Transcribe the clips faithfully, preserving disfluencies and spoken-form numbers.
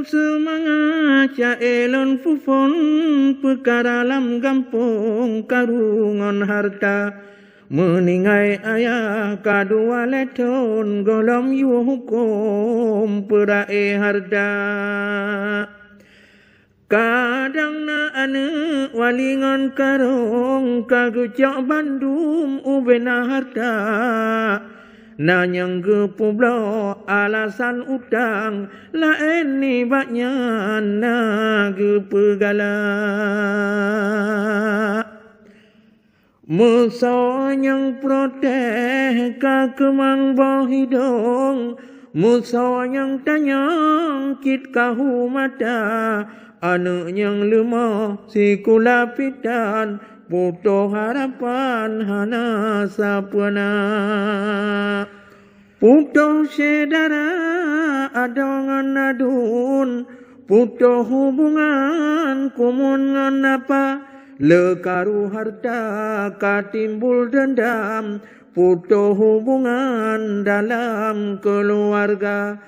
Seumangat ca-e lôn peuphon peukara lam gampông karu ngon hareuta. Meuninggai ayah ka dua lhée thon gohlom yue huköm peura-e hareuta. Kadang na aneuëk wali ngon karong ka geucok bandum ubena hareuta. Na nyang geupeubloe alasan utang, laén nibak nyan na geupeugalak. Meusoe nyang protes ka keumang boh hidong, meusoe nyang tanyong cit kahu mata, aneuëk nyang leumoh sikula pitan, putôh harapan hana sapeue na. Putôh syedara adoe ngon aduen, putôh hubongan kumuen ngon apa, le karu hareuta ka timbul deundam, putôh hubongan dalam keuluwarga.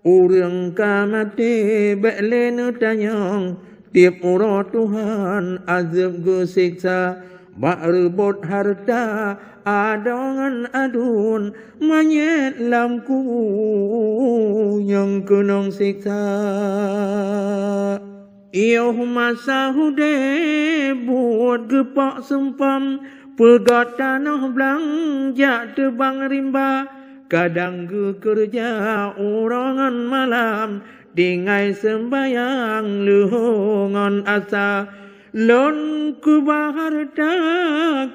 Ureuëng ka maté bék lé neutanyong, tieb uroe Tuhan azeueb geuseksa. Bak reubot hareuta adoe ngon aduen, manyét lam kubu nyang keunong seksa. Yoh masa udeb buet geupok sumpam, peugöt tanoh blang jak teubang rimba, kadang geukeureuja uroe ngon malam, tinggai seumbahyang leuhô ngon asa. Lôn keubah hareuta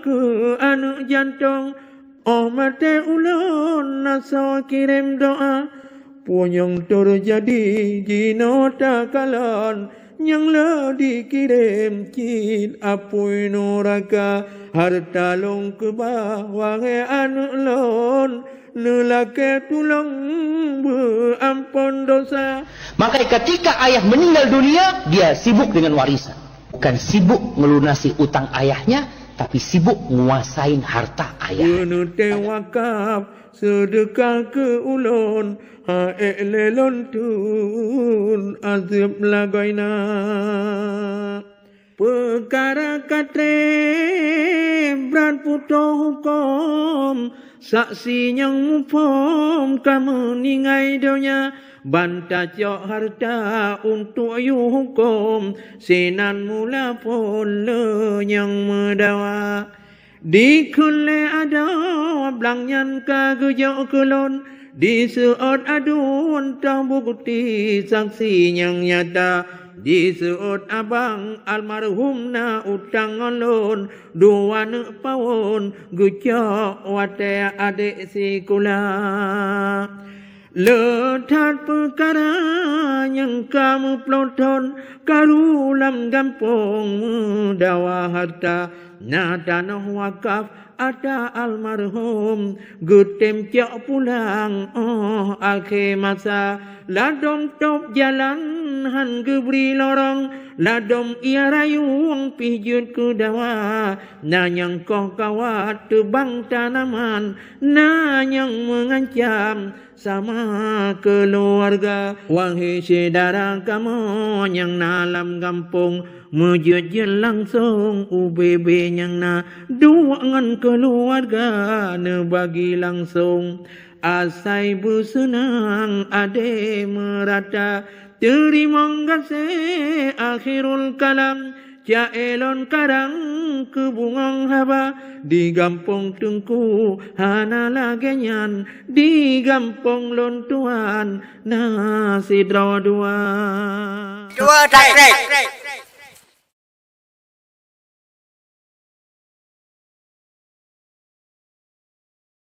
keu aneuëk jantong, óh maté ulôn asoe kirém doá. Peue nyang teujadi jinoe takalon, nyang le jikirém cit apui nuraka. Hareuta lôn keubah, wahé aneuëk lôn, neulakée tulông beu amphon dosa. Maka ketika ayah meninggal dunia, dia sibuk dengan warisan. Bukan sibuk melunasi utang ayahnya, tapi sibuk nguasain harta ayah. Peuneutée wakaf, seudeukah keu ulôn, ha ék lé lôn tun azeueb lagoina. Peukara ka treb brat putôh huköm, saksi nyang muphom ka meuninggai donya, ban tacok hareuta untuk yue huköm, sinan mula phon le nyang meudawa. Dikheun lé adoe blang nyan ka geujok keu lôn, diseuôt aduen toh bukeuti saksi nyang nyata. Diseuôt abang almarhum na utang ngon lôn, dua neuk pawon geucok watée adék sikula. Le that peukara nyang ka meuploe thon, karu lam gampông meudawa hareuta, na tanoh wakaf ata almarhum, geutem cok pulang óh akhé masa. Ladôm tôb jalan han geubri lorong, ladôm ié rayueng pih jeuet keu dawa. Na nyang koh kawat teubang tanaman, na nyang meungancam sama keuluwarga. Wahé syedara kamoe nyang na lam gampông, meujeuet-jeuet langsông ubé-bé nyang na, duek ngon keuluwarga neubagi langsông. Asai beuseunang adé meurata, teurimong gaséh akhirul kalam. Ca-e lôn karang keu bungöng haba, di gampông Teungku hana lagée nyan, di gampông lôn tuan na sidroe dua. Dua takrek.